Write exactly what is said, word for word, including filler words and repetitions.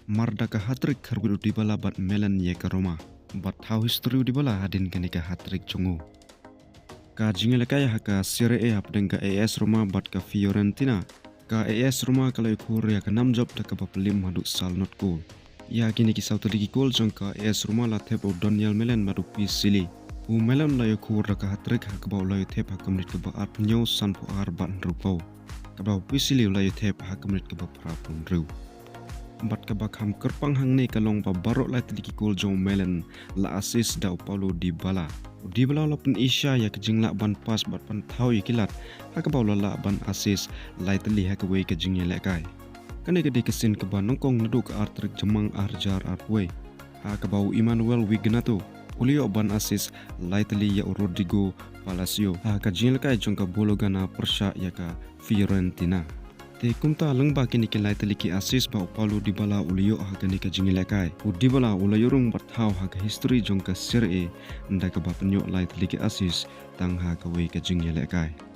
Mar da ka hat-trick kharwit u Dybala bad Malen ïa ka Roma. Bad thaw history u Dybala hadien kane ka hat-trick jong u. Ka jingïalehkai ha ka Serie A hapdeng ka A S Roma bad ka Fiorentina. Ka A S Roma ka la ïoh khur ïa ka nam jop da kaba pynliem haduh saw not kol. Ïa kine ki saw tylli ki kol jong ka A S Roma la thep u Donyell Malen bad u Peasili. U Malen u la ïoh khur da ka hat-trick ha kaba u la ïoh thep ha ka minit kaba arphew hynñiew, sanphew ar bad hynriewphew. Kaba u Peasili u la ïoh thep ha ka minit kaba phraphew hynriew. Bad kaba kham kyrpang hangne ka long ba baroh lai tylli ki kol jong u Malen la assist da u Paulo Dybala. U Dybala u la pyni sha ïa ka jinglah ban pass bad ban thaw ïa ki lad ha kaba u la lah ban assist lai tylli ha kawei ka jingïalehkai. Kane ka dei ka sien kaba nyngkong naduh ka ar tarik Jymmang ar hajar arphew wei, ha kaba u Emmanuel Wignatu u la ïoh ban assist lai tylli ïa u Rodrigo Palacio ha ka jingïalehkai jong ka Bologna pyrshah ïa ka Fiorentina. Te kumta lyngba kine ki lai tylli ki assist ba u Paulo Dybala u la ïoh ha kane ka jingïalehkai, u Dybala u la ïoh rung bad thaw ha ka history jong ka Serie A da kaba pynïoh lai tylli ki assist tang ha kawei ka jingïalehkai.